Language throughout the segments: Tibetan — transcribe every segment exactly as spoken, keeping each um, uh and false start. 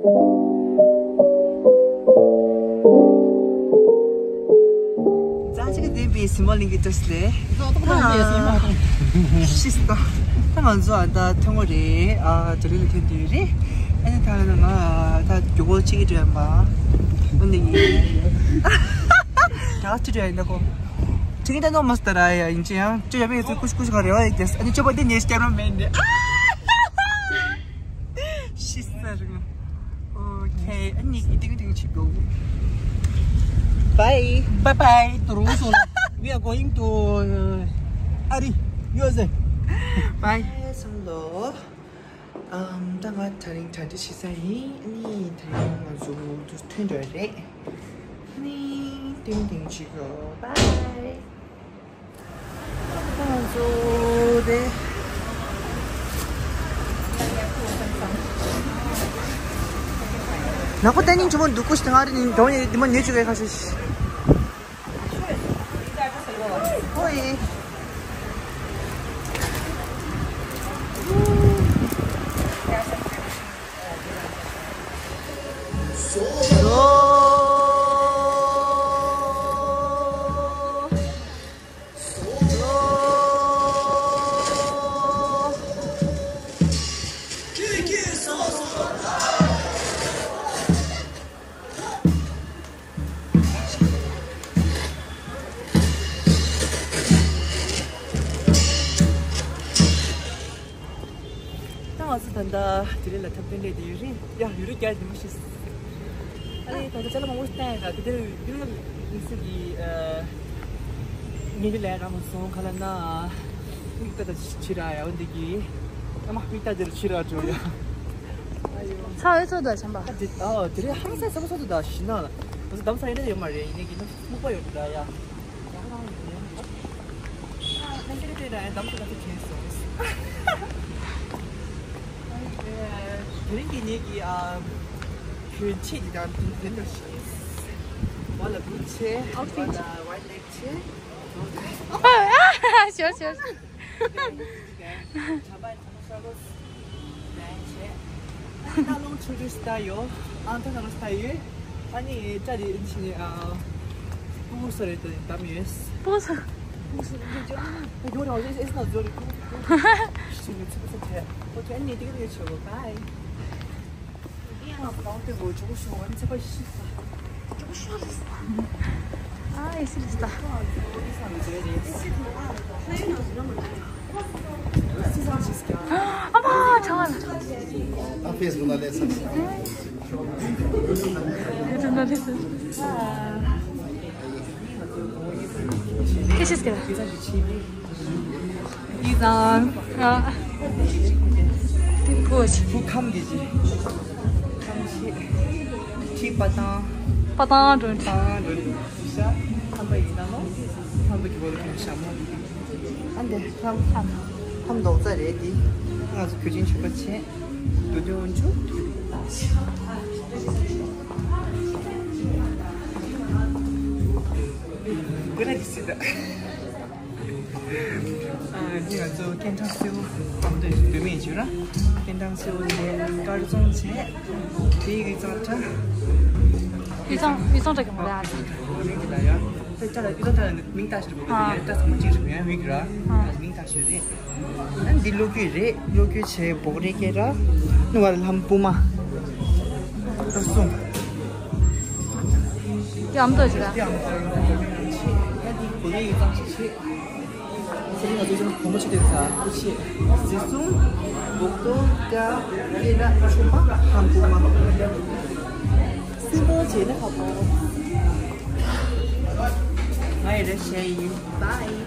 རྫ་ཆུ་ལྡན་པའི་གཟིགས་མོ་གླིང་གི་འདྲ་སི་ལས། ཤི་སྟ། ད་ང་ཚོ་ཨ་ད་ཐོན་གོ་རེད། ཨ་དེ་རིང་ལ་ཐོན་དུས་རེད། ཨ་ནི་ད་ང་ད་མགྱོགས་པོ་ཆེ་གི་འགྲོ་ཡ་མ། ཨ་ནི་ཡིན། རྒྱ་ཆེ་འགྲོ་ཡ་ཡིན་ད་གོ། ཁྱེད་ཀྱིས་ད་ནོ་མ་སྟ་ར་ཡ་ཡིན་ཅི་ཡང་སྤྱོད་ཡ་མེད་ཚུལ་ཀུ་ཤུ་ཀུ་ཤུ་ག་རེ་བ་ཡིན་ཏེ། ཨ་ནི་སྤྱོད་པ་དེ་ཉེས་སྐྱ་རོ་མེད་འདི། ཤི་ས་རུང་། ཨོ་ཁེ། ཨ་ནི་ཏིང་ཏིང་ཆི་གོ། Bye. Bye bye. ཏུ་རུང་སོང་། We are going to, uh, Ari, U S A. Bye. སོང་ལོ། ཨམ། ད་ང་དེ་རིང་གྲ་སྒྲིག་བྱེད་ས་ཡིན། ཨ་ནི་དེ་རིང་ང་ཚོ་དུ་ཐོན་འགྲོ་རེད། ཨ་ནི་ཏིང་ཏིང་ཆི་གོ། Bye. ང་ཚོ་དེ། ནག་པོ་བསྟན་སྙིང་ཆེན་པོ་འདུག་ཀུ་ཤི་ང་རེ་ནི་འགྲོ་ཡི་འདི་མ་ཉོས་བཅུག་གི་ཁ་ཤས། ཨོའི། ད་ང་ཚོ་ད་ལྟ་དེ་རིང་ལ་འཁྲབ་སྟོན་སླེབས་བསྡད་ཡོད་རེད། ཡ་ཡུ་རོ་རྒྱ་རིང་མོ་ཞིག་ཨ་ནི་ད་ལྟ་ཅ་ལག་མང་པོ་ཞིག་བཏང་ཡོད་ད། དེ་དེར་ཡུ་རོ་མི་སུ་གི་ཨ་ངེད་ཀྱི་ལས་རང་མ་སོང་ག་ལ་ན་མིག་ལྟ་ད་ཕྱི་ར་ཡ་འོ་འདི་གི་ཨ་མ་མིག་ལྟ་དེར་ཕྱི་ར་འགྲོ་ཡ། ཚ་བའི་ཚོད་ད་བྱམས་པ། ཨ་དེ་ཨ་དེ་རིང་ཧ་ལས་ས་ས་ཚོད་ད་ཤི་ན་ང་ཚོ་འདམ་ས་ཡིན་ན་ཡོད་མ་རེད། ཡིན་ནའི་གི་ནི་སྨུག་པ་ཡོད་འདྲ་ཡ། ཡང་ལང་ཡོད་ནས་ཡང་ལང་། ལྷན་རྒྱས་དེ་ལ་ཡང་འདམ་དུ་ལ་དེ་དྲན་སོང་། དེ་རིང་གི་ངེད་ཀྱི་ཨ་གྱོན་ཆས་འདི་དང་དེ་དེ་འདྲ་ཞིག་ཡིན། ང་ལ་བུ་ཆེ། ཨའོ་ཕིཊ། ང་ལ་ཝའིཊ་ལེག་ཆེ། ཞོར་ཞོར། ཁ་པར། ཁ་པར་ཤོག་ལོ། ལན་ཆེ། ད་ལོང་ཆུ་རུ་སྟ་ཡོ། ཨང་ཐང་ནང་སྟ་ཡོད། ཨ་ནི་ཏྲ་རི་ཨིན་ཆི་ནི་ཨ། ཕྲུ་གུ་སོ་རེ་ཏོ་དམ་ཡོད། ཕྲུ་གུ་སོ། ཕྲུ་གུ་སོ་རེ་ཏོ་ཡོད་རེད། ཨེ་ཨེ་སི་ན་ཛོ་རེ་ཕྲུ་གུ། ཕྲུ་གུ་སོ་ཚེ་ཕྲུ་གུ་སོ་ཐེ། ཨོ་ཁེ། ཨ་ནི་ཏིག་ཏིག་ཆོ་བ་བྷའི། ཨ་ཨེ་སི་རེད་ས། ཨ་མ་ཁྲ་བ་ལ། ཨ་ཕེ་སི་བུག་ན་ལས་ཚར། ཡུ་ཊུབ་ན་ལས་ཚར། ཁྱེད་ཤེས་ཀྱི་རེད། ཡིག་ཚང་། ཨ། ཕུ་ཆི། ཕུ་ཁམ་གྱི་ཆི། ཁམ་ཆི། ཆི་པ་ཏང་། པ་ཏང་འགྲོ། པ་ཏང་འགྲོ། ཤ། ཁམ་པ་ཡིན་ན་ལོ། ཁམ་པ་གི་བོ་ལ་ཁམ་ཤ་མོ། ཨ་འདི་ཁམ། ཁམ་མདོག་རྩ་རེད་འདི། ང་ཚོ་གོས་ཆེན་ཆུ་པ་ཆེ། དུ་དུ་འོན་ཆུ། ཀུ་རེ་དི་སི་ད། ཨ་འདི་ང་ཚོ་ཀེན་ཀྲང་སེའུ་ཨ་འདི་བོད་མི་ཡིན་ཆུ་ར། ཀེན་ཀྲང་སེའུ་ནས་དཀར་ཙོང་ཆེ། དེ་ཡི་གཙང་ཁྲ། ཡི་ཙང་ཡི་ཙང་ཁྲ་གི་མ་རེད་ཨ། རིག་གི་ལ་ཡ། དེ་ཅ་ལ་ཡི་ཙང་ཁྲ་ལ་མིང་བཏགས་ཤིག་རེད་པོ། དེ་ཡ་ད་ཚང་མ་གཅིག་རེད་པོ། ཡ་མིང་ར། མིང་བཏགས་ཤིག་རེད། ཨ་འདི་ལོ་རྒྱུས་རེད། ལོ་རྒྱུས་བྱས་བོག་རེ་སྐད་ར། ནུ་བ་ལྷམ་སྤུ་མ། ད་སུང་། ཡ་མདོ་ཅི་ར། ཡ་མདོ་ཅི་ར། ཡ་འདི་བོད་ཡིག་གཙང་ཞིག་བྱེད། ཚེ་རིང་ང་ཚོ་ཚང་བུ་མོ་ཆེ་དེ་ཚ་བུ་ཆེ། ཟི་སུང་། བོག་ཏོ། ཀ་ཀེ་ན་ཆུ་མ་ཧམ་བུ་མ། སི་མོ་ཆེ་ན་ཧ་པོ། ང་ཡི་རེ་ཤེ་ཡིན། བྷའི།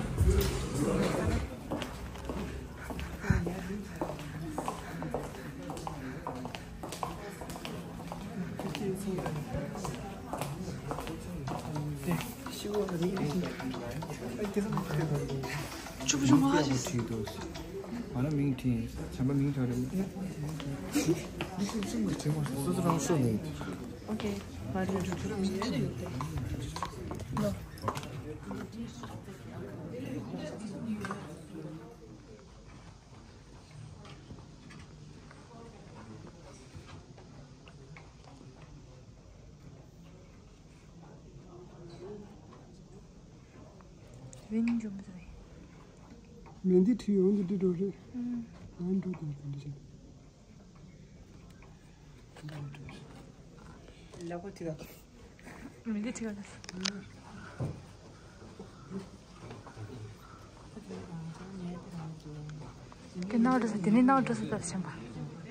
ང་ལ་མིང་བྲིས། བྱམས་པ་མིང་ཐོ་རེ། སོ་སོ་རང་ཤོག་ནས། ཨོ་ཁེ། ཡིན་འཇོམས་རེད། མེ་འདི་ཁྲིད་ཡོང་དུ་འདི་འགྲོ་རེད། ཨང་འགྲོ་དང་དེ་འདྲ་བྱས། ལག་པ་ཁྲིད་ད། མེ་འདི་ཁྲིད་ད། དེ་ནང་འགྲོ་ས་དེ་ནས་ནང་འགྲོ་ས་ད་ཆེན་པ།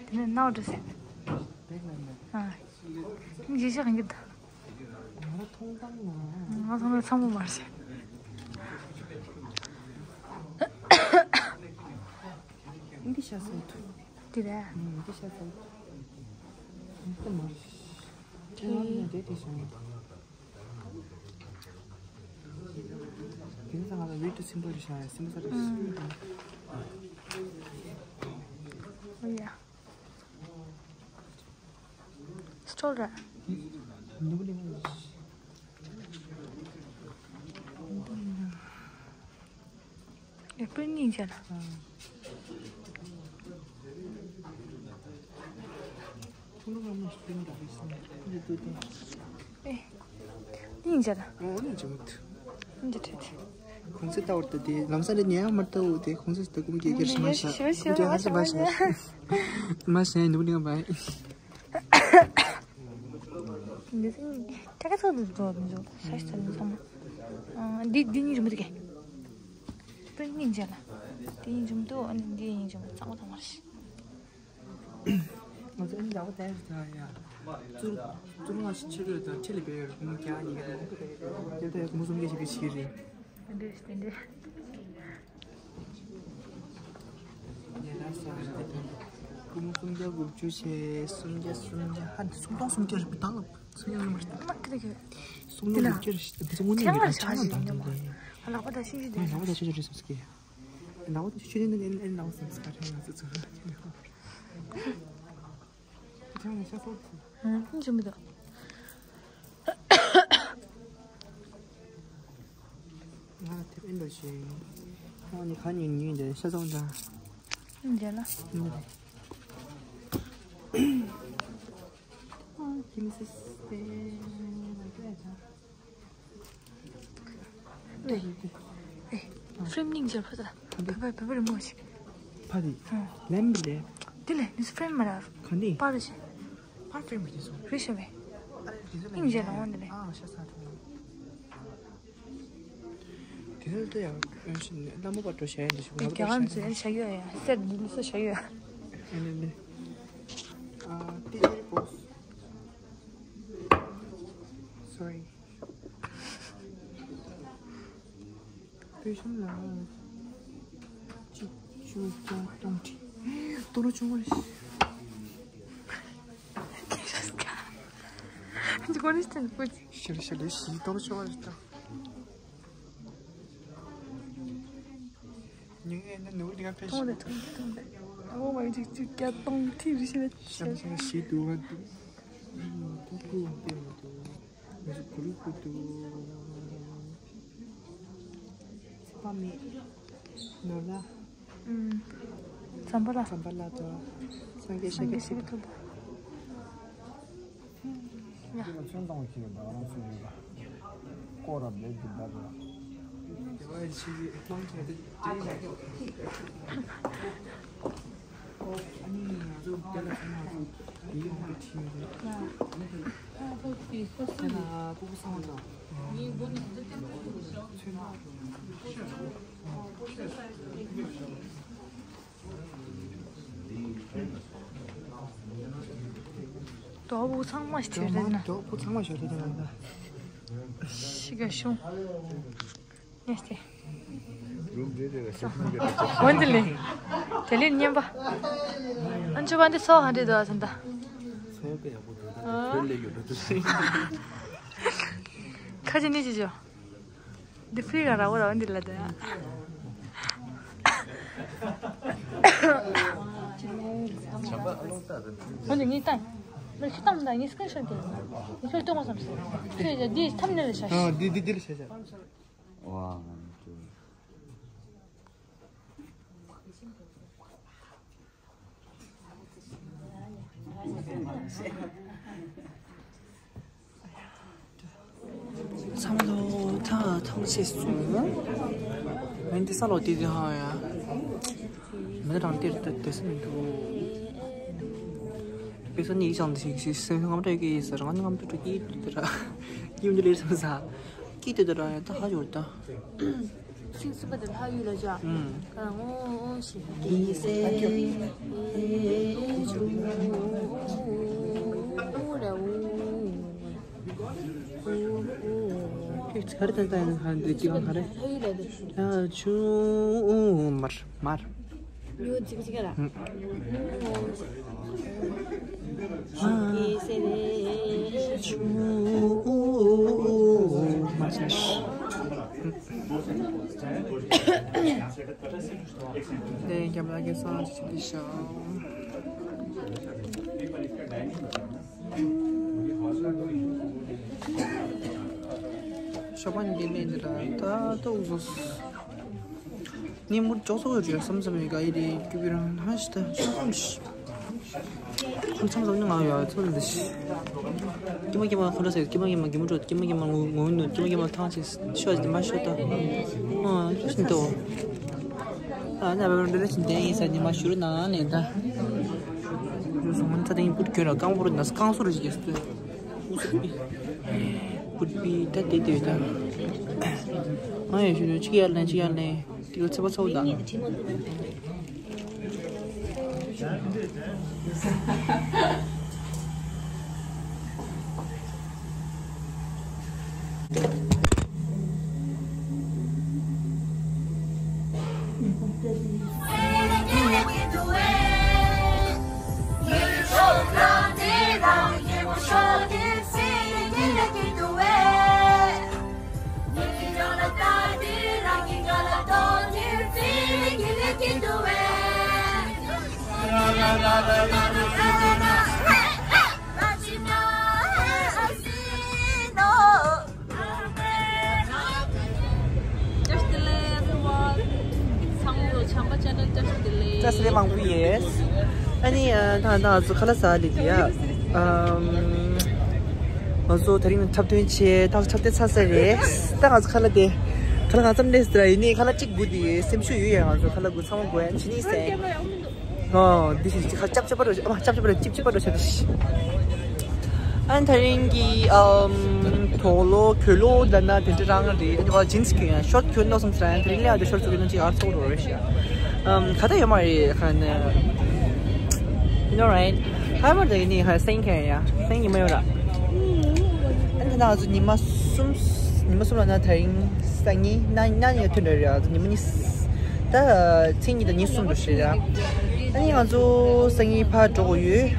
དེ་ནས་ནང་འགྲོ་ས། ཨ། ཡིན་ཞིག་གང་གི་ད། ང་ཚང་མ་ཚང་མ་མར་བྱས། འདི་ཤ་ཚ་འདུག་དེ་རེད། འདི་ཤ་ཚ་འདུག་འདི་མར་བྱས། ཁྱེད་རང་ནས་རེད་དེ་བྱུང་། དེ་ནི་ང་ལ་ཡུལ་དུ་སིམ་པ་རེད་ཤག་སིམ་པ་ས་རེད། ཨོ་ཡ། སྤྲོ་ར། ནུབ་ལིང་། ཨེ་པིལ་སྙིང་རྗེ་ལ། ཨ། ཁྱུང་ལོ་ང་མ་སྤྲིན་འདྲ་རེད་སོང་། འདི་ཏུ་ཏུ། ཨེ། སྙིང་རྗེ་ལ། ཨོ་སྙིང་རྗེ་མོ་ཏུ། སྙིང་རྗེ་ཁྲིད་དེ། གོང་ཚེ་ལྟ་བར་ལྟ་དེ་ལམ་སང་རེ་ཉལ་ཡང་མ་ལྟ་འུ་དེ་གོང་ཚེ་ལྟ་ཀུམ་ཀྱེ་ཀྱེ་ཤི་མ་ཤ། ཀུམ་ཀྱེ་ཧ་ཤི་མ་ཤ། མ་ཤ་ཡིན་འདུག་ནི་ང་བ། འདི་ཚོ་ཀྱ་ཀ་ཚོ་འདུག་འགྲོ་མི་འགྲོ་ཤ་ཤི་ཚ་ནི་ཚང་མ། འདི་འདི་གཉིས་རི་མོ་དེ་གས། པིན་སྙིང་རྗེ་ལ། དེ་གཉིས་རི་མོ་འདུག་ཨ་ནི་འདི་གཉིས་རི་མོ་གཙང་མ་ཚང་མ་རེད། ང་ཚོ་ཨ་ནི་ལག་པ་བསྟན་ཟེར་ཡ། ཙུར་ཙུར་ང་ཞིག་ཆེ་གི་རེད་དང་ཁྲི་ལ་བེ་ཡོད་རེད། ཁོ་མོ་རྒྱག་ཉེ་གི་རེད། དེ་ལྟ་ཡ་ཁོ་མོ་གསུམ་ཀའི་ཞིག་གི་ཞིག་རེད། དེ་འདྲས་དེ་འདྲས། ཉེ་ལ་ས་རེད་དེ་དང་། ཁོ་མོ་སུམ་བརྒྱ་དགུ་བཅུ་བྱས་སུམ་བརྒྱ་སུམ་བརྒྱ་ཧ་ནི་སུམ་སྟོང་སུམ་བརྒྱ་རེད་པ་དང་ལ། སུམ་བརྒྱ་ལ་མ་རེད། མ་ཁི་རེ་གི། སུམ་སྟོང་དགུ་བཅུ་རེད་ཤི་དེ་ཚོ་དངོས་གནས་ཆང་ལ་རེད་ཆང་ལ་བཞག་བཏང་ཡིན་དེ་ནོ་འདྲ་ཡིན། ལག་པ་ད་ཤི་ཤི་དེ། ལག་པ་ད་ཤི་ཤི་རེད་སོང་སི་ཀི། ལག་པ་ཆུ་ཆུ་ནི་ནི་ནི་ལག་པ་སོང་སི་ཀ་རེད་ང་ཚོ་ཚོ། ཆང་ནི་ཤ་སོགས་ཚོ། ཨང་ཅི་མི་འདུག་ང་དེ་ཨེ་འདྲ་ཞིག་ཨོ་ནི་ཁ་ཉིན་ཉིན་དེ་ཤ་ཚོང་འདྲ། འདི་ལ། ཨོ་ཁྱིམ་སི་སྟེ་ན་ཀ་ཡ་ཆ། ཨེ། ཨེ། ཧྥྲེམ་སྙིང་རྗེ་ཕ་ད། བེ་བེ་བེ་བེ་རི་མོ་ཞིག་ཕ་དི། ཨ། ལེམ་ལེ། དེ་ལས་ནི་ཧྥྲེམ་མ་ར། ག་འདི། པར་ཞིག་པར་ཧྥྲེམ་མ་དེ་སོང་། རེ་ཤ་བེ། སྙིང་རྗེ་ལ་འོང་དེ་ལས། ཨ་ཤ་ས་ཁྲོ། དེ་ལྟར་ཡང་ལྷ་མོ་པ་འགྲོ་བྱ་ཡ་འདི་ཞིག་ང་རྒྱ་གར་ཚོས་ཡང་བྱ་ཡོད་ཡ་སེར་འདི་ཚོ་བྱ་ཡོད་ཡ། ཨ་ནི་ནི། ཨ་ཏི་ཨེ་པོ། སོ་རི། པེ་ཤམ་ལ། གཅིག་བཅུ་བརྒྱ་སྟོང་ཁྲི། ཏོ་རོ་ཆུང་བ་ཞིག་ཤར་ཤར་ལས་ཤི་ཏོ་རོ་ཆུང་བ་ཞིག་དང་། ཉིན་ངས་ནི་ནུ་ལི་ང་ཕེ་ཤི། ཐོང་དེ་ཐོང་དེ་ཐོང་དེ། ཨོ་མ་གཅིག་བཅུ་བརྒྱ་སྟོང་ཁྲི་རེ་ཤི་ལ་ཤམ་ཤམ་ཤི་དུ་བ་དུ། ཏུ་ཀུ་ཏེ་མ་དུ། ང་ཚོ་གུ་རུ་ཀུ་ཏུ། ཚེ་དཔག་མེད། ནོར་ལྷ། ཨུམ། ཛམ་བྷ་ལ། ཛམ་བྷ་ལ་དང་། སངས་རྒྱས་ཤཱཀྱ་ཐུབ་པ། ཡ། ཚོན་གཏོང་བྱེད་པའི་བདག་རང་ཚོ་ཡོད་པ། ཀོ་ར་བེད་ཀྱི་བདག་ར། རྡོ་བུ་ཚང་མ་ཞིག་བྲིས་རེད་ན། རྡོ་བུ་ཚང་མ་ཞིག་བྲིས་རེད་ན། ཤི་ག་ཤོང་། ཉེས་ཏེ། འོན་ཏེ་ལེ། དེ་ལས་སྙན་པ། ཨན་ཆུ་བ་འདི་སོ་ཧ་འདྲེ་དོ་ཨ་སན་ད། སོ་ག་ཡག་པོ་འདུག་ད་བོད་ལས་ཡོད་འགྲོ་འདུག་ཁ་ཅི་ནི་ཅི་ཅོ། འདི་ཕི་ག་ར་བོ་ར་འདི་ལ་དེ། འོན་ཏེ་ངས་ཏང་། མི་ཁྱི་ཏང་མི་ད་ངས་སྐད་ཤོད་ཀྱི། ངས་ཁྱོད་སྟོན་པ་བསམ་སོང་། ཁྱོད་འདི་ཐམ་ནས་ལ་ཆ། ཨ་འདི་འདི་འདི་ལ་ཆ་ཆ། ཝ། ཚང་མ་ལོ་ད་ད་ ཆེ་སོང་། ངས་འདི་ས་ལོ་དེ་དེ་ཧ་ཡ། མི་རང་དེར་དེ་དེ་སེམས་འདུག་དཔེ་ས་ནི་ཡིག་ཚང་དེ་ཞིག་ཞིག་སེམས་ངམ་སྤྲོད་ཀྱི་ཡིན་ཟེར། ང་ནི་ངམ་སྤྲོད་ཀྱི་ཡིན་དེ་ར། ཡིན་དེ་ལས་སེམས་ས། ཀྱི་དེ་དེ་ར་ཡ་ད་ཧ་ཡོད་ད། ཚིག་གསུམ་པ་དེ་ལྷ་ཡུལ་ལ་བཞག་ཨུམ། ཨ་ངོ་ཞེས། དེ་ཚར་ཏན་ཏན་ཧ་འདོད་ཀྱི་གང་ཧ་རེ། ལྷ་ཡུལ་ལ་དེ། ད་ཆུ་མར་མར། ཉོ་ཅིག་ཅིག་ལ། ཨུམ། ཆུ་མར་ཆ། ལས་རྒྱབ་ལ་གེ་སང་ཅི་ཞིག་ཤོག་ཤོག་པ་འདི་མེད་འདི་ལ་ད་ལྟ་འུ་ཚོ་ནི་མུར་ཅོག་ཙོག་ཡོད་རེད་བསམ་བསམ་ཡོད་ག་ཡི་རེད་རྒྱུ་བི་རང་ཧ་ཤི་ད་ཤོག་པ་འདི་ཤི། ཁོ་ཚང་ཚང་ནི་ང་ཡོད་ཚོད་འདི་ཤི། ཀྱེ་མ་ཀྱེ་མ་ཁོ་ལ་ཟེར། ཀྱེ་མ་ཀྱེ་མ་གི་མུ་ཀྲོ། ཀྱེ་མ་ཀྱེ་མ་ངུ་ངུ་ནུ། ཀྱེ་མ་ཀྱེ་མ་ཐང་ཆེ་ཤོ་ཅི་མ་ཤོ་ད། ཨ་ཅོ་ཤིན་ཏོ། ཨ་ན་བ་རོ་འདི་ཆིན་ཏེ་ཡིན་ས་ནི་མ་ཤུ་རུ་ན་ནེ་ད། ཡོ་སོང་ད་དེ་པུར་ཁྱོད་ལ་ཀང་པོ་རུ་ན་ཀང་སོ་རུ་ཞིག་སྟེ། པུར་པི་ད་དེ་དེ་ད། ཨ་ཡོ་ཤུ་རུ་ཅི་ཡར་ལེན་ཅི་ཡར་ལེན། དེ་ཚེ་བ་ཚོ་ད། བཀྲ་ཤིས་བདེ་ལེགས་everyone. ཚང་མ་ལོ་བྱམས་པ་ཆེ་ནལ་བཀྲ་ཤིས་བདེ་ལེགས། བཀྲ་ཤིས་བདེ་ལེགས་མང་པོ་ཡོད། ཨ་ནི་ཨ་ད་ད་ང་ཚོ་ཁ་ལག་ཟ་ལི་དེ་ཡ། ཨམ། ང་ཚོ་དེ་རིང་འཁྲབ་སྟོན་བྱས་ད་འཁྲབ་སྟོན་ཚར་ས་རེད། ད་ང་ཚོ་ཁ་ལག་དེ་ཁ་ལག་གང་འཚམ་ལས་ཟེར་ཡིན་ནི་ཁ་ལག་གཅིག་དགུ་དེ་སེམས་ཤུགས་ཡོད་ཡ། ང་ཚོ་ཁ་ལག་དགུ་ཚང་མ་དགོས་ཡ་ཕྱི་ནི་ཟེར། ཨོ། འདི་ཞིག་ཅིག་ཁ་ཅབ་ཅབ་པ་རོ། ཨ་མ་ཅབ་ཅབ་པ་རོ། ཅིབ་ཅིབ་པ་རོ་ཆ་འདི་ཞིག་ཨན་ཐ་རིང་གི་ཨམ་དོ་ལོ་གོས་ལོ་ལ་ན་དེ་འདྲ་རང་རེད། ཨ་ནི་བ་ཇིན་སི་གྱོན་ཡང་ཤོར་ཊི་གྱོན་ནོ་སམ་སྲ། ཨན་ཐ་རིང་ལ་ཡང་དེ་ཤོར་ཊི་གྱོན་ན་ཅིག་ཨར་ཚོགས་རོ་རེ་ཤི། ཨམ་ག་ད་ཡོད་མ་རེད་ཁ་ན། You know, right? ཧ་མ་དེ་ནི་ཧ་སེང་ཁ་ཡ་སེང་ཉི་མ་ཡོད་ར། ཨན་ཐ་ན་ང་ཚོ་ཉི་མ་གསུམ་ཉི་མ་གསུམ་ལ་ན་ཐ་རིང་སང་ཉིན་ན་ན་ཡོད་ཐོན་ར་ར། ཉི་མ་གཉིས། ད་མཚན་ཉིན་དང་ཉིན་གསུམ་དུ་ཧྲིལ་ར། ཨ་ནི་ང་ཚོ་སང་ཉིན་ཕར་འགྲོ་དགོས་ཡོད།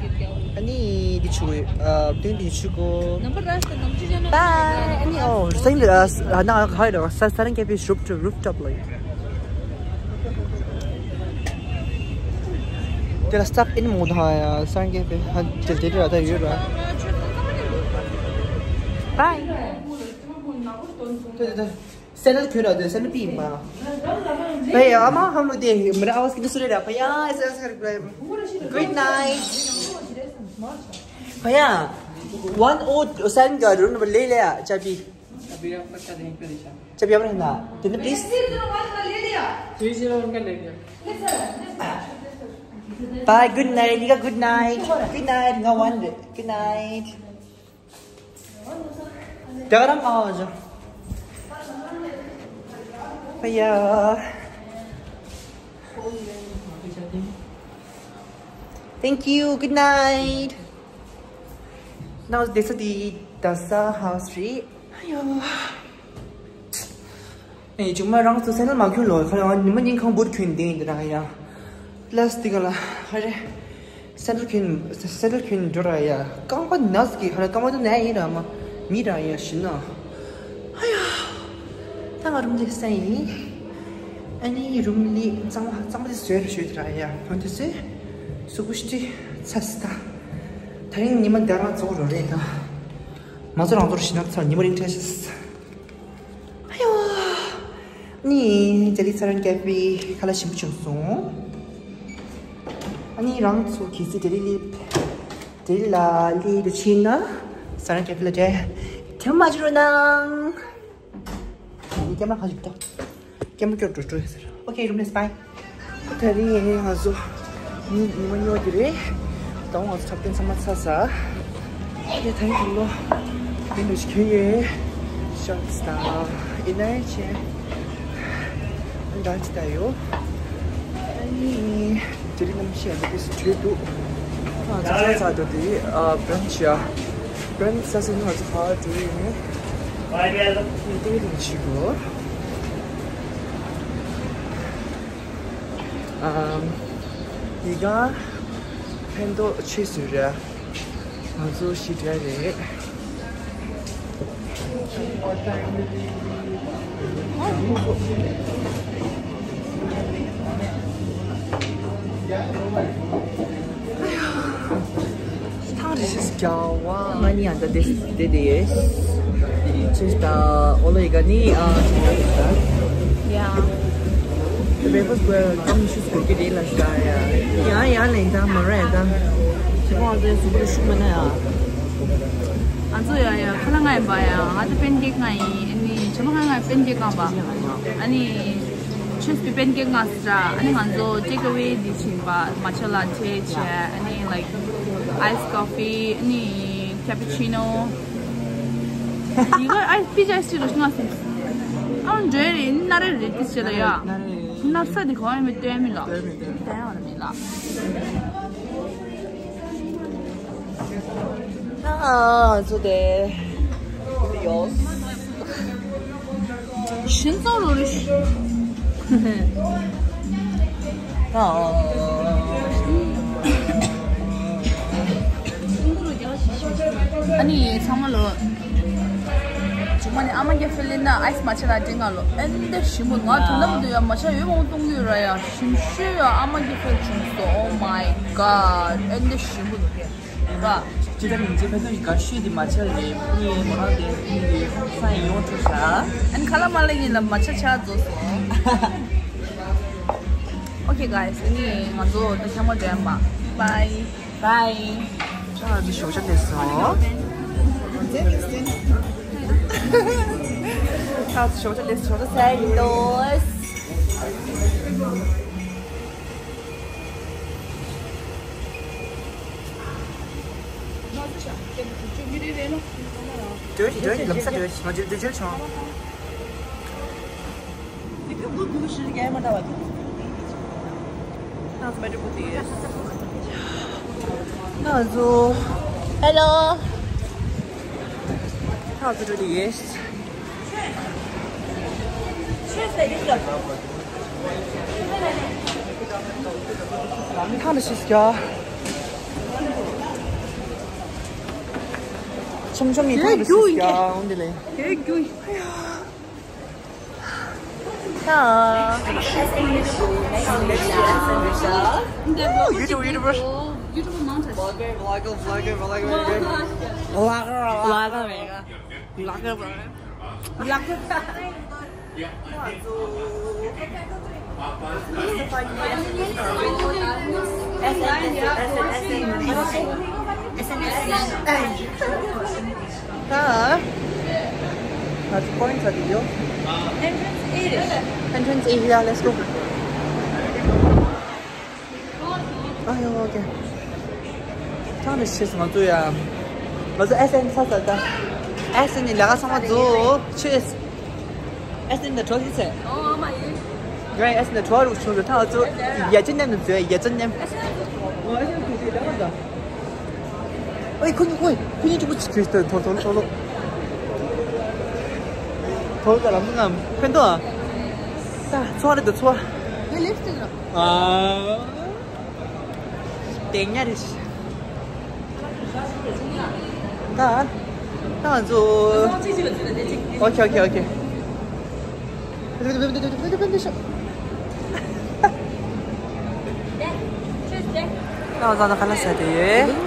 ཨ་ནི་འདི་ཆུ་གོས་ཨ་དེ་འདི་ཆུ་གོ། Bye. ཨ་ནི་ཨོ་སང་ཉིན་ཨ་ན་ག་ཧ་ར་ས་ས་རང་ཀེ་ཕེ་རུབ་ཊོབ་རུབ་ཊོབ་ལ་ཡོད། དེ་ལ་སྟབས་ཨིན་མོ་ད་ཡ་ས་རང་ཀེ་ཕེ་ཧ་དེ་དེ་ར་ད་ཡོད་ར། Bye. དེ་དེ་དེ། सैंडल क्यों रहा है? Sandal P माँ। भैया, अम्मा, हम लोग देख, मेरा आवाज कितनी सुन रहा है? भैया, ऐसे, ऐसे कर, good night। भैया, वन ओ सेवन का रूम नंबर ले लिया, चाबी। अभी आपका क्या नहीं परेशान। चाबी आप रखना। तेने प्लीज। थ्री ज़ीरो वन का ले लिया। Bye, good night, you got good night। Good night, no one, good night। Daram aaj. भैया। Thank you. Good night. Now this is the Dasa house street. ཨེ་ཅུང་མ་རང་ཚོ་སེ་ནལ་མ་ཁྱོད་ལོ་ཁ་ཡང་ཉི་མ་ཉིན་གང་བུར་ཁྱོད་འདི་འདི་རང་ཡ། ལས་འདི་ག་ལ་ཧ་རེ། སེ་ནལ་ཁྱོད་སེ་ནལ་ཁྱོད་འགྲོ་ར་ཡ། རྐང་པ་ནག་གི་ཧ་རེ་རྐང་པ་དུ་ནས་ཡིན་ར་མ་མི་ར་ཡ་ཤི་ན། ཧ་ཡ། ད་ང་རུམ་འདི་སེ་ཡིན། ཨ་ནི་རུམ་ལི་གཙང་མ་གཙང་མ་དེ་བཟོས་ར་ཤོད་དེ་ར་ཡ་ཕོན་དེ་བཟོས། སུ་གུ་ཤི་ཚ་སི་ད། ད་རིང་ཉི་མ་འདི་རང་ཚོགས་རོ་རེད་ད། མ་ཚོ་རང་ཚོར་ཤི་ན་ཚར་ཉི་མ་རིང་ཁྲལ་ཤི། ཨ་ཡོ། ནི་ཇ་ལི་ཚ་རང་ཀེ་ཕེ་ཁ་ལ་ཞིམ་པོ་བྱུང་སོང་། ཨ་ནི་རང་ཚོ་གི་སི་ཇ་ལི་ལི་ཇ་ལི་ལ་ལི་དུ་ཕྱིན་ན་ཚ་རང་ཀེ་ཕེ་ལ་འདྲེ་ཐེམ་མ་ཅི་རུ་ནང་། ཀེམ་ར་ཁ་ཞིག་ཏོ། ཀེམ་ར་སྐྱོར་འགྲོ་འགྲོ་ཡོད་ཟེར། Okay, room is fine. དེ་རིང་ང་ཚོ་ཉི་ཉི་མ་ཉོ་གི་རེད། ད་ང་ཚོ་འཁྲབ་སྟོན་ཚང་མ་ཚར་ས། ཡ་ད་ཡིན་ལོ། མི་འདུག་ཤི་ཁྱོད་ཡོད། ཤོག་སྟ། ཨི་ནར་ཆེ། འདྲ་ཅི་ད་ཡོད། ཨ་ནི། དེ་རིང་གནམ་གཤིས་ཡག་པོ་དེ་སུ་བྲོས་འདུག་ང་ཚོ་ཆ་ཚ་དོ་དེ་ཨ་བྷ་རན་ཆི་ཡ། བྷ་རན་ཆི་ས་སུ་ང་ཚོ་ཕར་འགྲོ་ཡིན། ཡིན་དེ་རིང་ཆི་གོ་ཨམ། ཡི་ག་ཕན་ཐོགས་ཆེ་སུ་རེད། ང་ཚོ་ཞི་དྲག་རེད། ཐང་རི་ཤིས་ཀྱང་བ། ང་ནི་ཨ་ད་དེ་དེ་དེ་ཡེ། ཆེས་ད་ཨོ་ལོ་ཡི་ག་ནི་ཨ། ཡ། དེ་བེ་ཕོ་སྐོར་ཀམ་ཤུ་སྐོར་གི་རེད་ལ་ཤ་ཡ། ཡ་ཡ་ལེན་ད་མ་རེད་ད། ཁྱེད་ཁོང་ཨ་ད་སུ་པར་ཤུ་མ་ན་ཡ། ང་ཚོ་ཡ་ཡ་ཁ་ལ་ང་ཡིན་པ་ཡ། ང་ཚོ་པན་ཀེག་ང་ཡིན། ཨ་ནི་ཆ་མ་ཁ་ང་པན་ཀེག་ང་པ། ཨ་ནི་ཆོས་པི་པན་ཀེག་ང་སི་ཏྲ། ཨ་ནི་ང་ཚོ་ཊེག་ཨ་ཝེ་འདི་བྱིན་པ། མ་ཆ་ལ་ཊེ་བྱས། ཨ་ནི་ལའིཀ་ཨའི་སི་ཀོ་ཕི། ཨ་ནི་ཁེ་པི་ཆི་ནོ། ཡི་ག་ཨའི་སི་པི་ཅི་ཨའི་སི་ཊི་རུ་ང་སི། ཨ་འདྲེ་རེད་ན་རེ་རེད་དི་ཆེ་ལ་ཡ། ན་ས་དི་ཁོ་ཨ་མི་ལྟོས་མི་ལ། ལྟོས་མི་ལྟོས་མི་ལ། ཨ་ཚོ་དེ་ཡོ། ཤིན་ཙོ་རུ་རུ་ཤི། ཨ། ཨ་ནི་ཚང་མ་ལོ། ཇུ་མ་ནི་ཨ་མ་གི་ཕི་ལིན་ན་ཨའི་སི་མ་ཆ་ལ་ཏྲིང་ང་ལོ། ཨེ་འདི་ཞིམ་པོ། ང་དོ་ན་མ་དུ་ཡ་མ་ཆ་ཡོད་མང་གཏོང་གི་ཡོད་ར་ཡ། ཞིམ་ཤོས་ཡ་ཨ་མ་གི་ཕི་བྱུང་སོ། Oh my god. ཨེ་འདི་ཞིམ་པོ་འདུག་གས། ཨེ་བ། ཅི་ལྟར་ཡིན་ཅེ་ཕན་ཚུན་གྱི་དགའ་ཤོས་དེ་མ་ཆ་རེད། ངས་མོ་རང་དེ་ངའི་ས་ཡི་ཡོང་ཐུབ་ཤག་ཨན་ཁ་ལ་མ་ལ་ཡིན་ལ་མ་ཆ་ཆ་རྫོགས་སོང་། Okay guys, ཨ་ནི་ང་ཚོ་ད་ཚང་མ་འགྲོ་ཡ་མ། Bye. Bye. ཁྱོད་ང་ཚོ་ཞོགས་ཇ་ལས་སོང་། ཁྱོད་ང་ཚོ་ཞོགས་ཇ་ལས་སོང་། ཞོགས་ཇ་ཟས་ཡིན་ལོ། འགྲོ་ཞིག་འགྲོ་ཞིག་ལམ་སང་འགྲོ་ཞིག་ང་ཚོ་འགྲོ་རྒྱུ་བྱུང་། ང་ཚོ། Hello. ང་ཚོ་འགྲོ་རྒྱུ་ཡིན། ཐང་ལ་ཤི་སྐྱ། ཆུམ་ཆུམ་ཡིན། ཐང་ལ་ཤི་སྐྱ། འོན་ཏེ་ལེ། ཡ། Oh, YouTuber, YouTuber. Vlogger, vlogger, vlogger, vlogger. Vlogger, vlogger. Vlogger, vlogger. ད། ང་ཚོ་point ཚ་དེ་ཡོད། Entrance A རེད། Entrance A, yeah, let's go. ཨ་ཡོ། Okay. ཐང་ནས་ཤེས་ང་ཚོ་ཡ། ང་ཚོ་S N ཚ་ཚ་ད། S N ནི་ལ་ག་ཚང་མ་ཚོ་ཆེས། S N ད་གྲོ་ཞིག་ཚེ། ཨོ་མ་ཡིན། ཡ་S N ད་གྲོ་རུ་ཆུང་རུ་ཐང་ང་ཚོ་ཡ་ཅི་ནེམ་ནི་ཚོ་ཡ་ཅི་ནེམ། ཨོ་S N ཚོ་དེ་ལ་ད། ཨོའི་ཁོ་གཉིས་ཁོ་ཁོ་གཉིས་གཅིག་པུ་ཅིག་ཁྱེར་ཏེ་ཐོ་ཐོ་ཐོ་ལོ། ཐོ་ལོ་ད་རམ་ནམ་ཕན་ཐོགས། ད་ཚོ་རེད་ད་ཚོ། ངའི་ལིབ་སི་ཊིག་ར། ཨ། དེ་ཉ་རེད། ད། ད་ང་ཚོ། Okay, okay, okay. ད་ང་ཚོ་ད་ཁ་ལག་ཟ་དེ་ཡོད།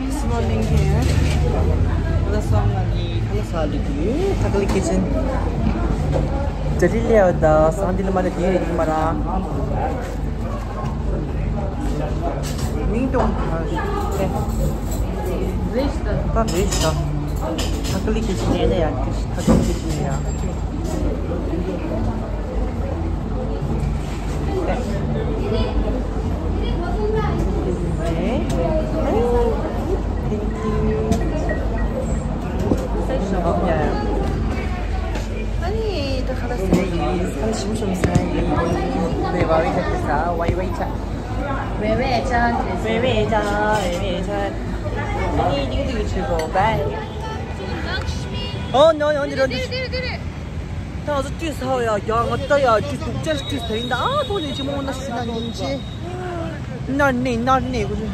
This morning here. ད་སང་ང་ནི་ཁ་ལག་ཟ་ལུས་ཡོད། Chocolate Kitchen. ཇ་རི་ལེ་ཡོད་ད་སང་འདི་ལ་མ་ལ་དེ་ཡོད་མ་ར། མིང་དུ་ད་རེད་ད། ཐག་ལི་གི་ཞིག་ནས་ཡ་ཐག་ལི་གི་ཞིག་ནས་ཡ། Thank you. ཨ་ནི་ད་ཁ་ལག་ཟས་ཡིན། ཁ་ལག་ཞིམ་ཞིམ་ཟས་ཡིན། ཝེ་ཝེ་ཆ་ཟ། ཝེ་ཝེ་ཆ། ཝེ་ཝེ་ཆ། ཝེ་ཝེ་ཆ། ཝེ་ཝེ་ཆ། ཨ་ནི་ཏིང་ཏིང་ཆུ་གོ་བའི། Oh no, no, no, no. ད་ང་ཚོ་དུས་ཚོད་ཡག་ཡག་ང་ད་ཡག་དུས་ཚོད་ཅེས་དུས་ཚོད་ཡིན་ད། ཨ་ཐོག་ནས་ཅི་མོ་ན་ཤི་ན་ཉིན་ཅི། ནར་ནས་ནར་ནས་གོ།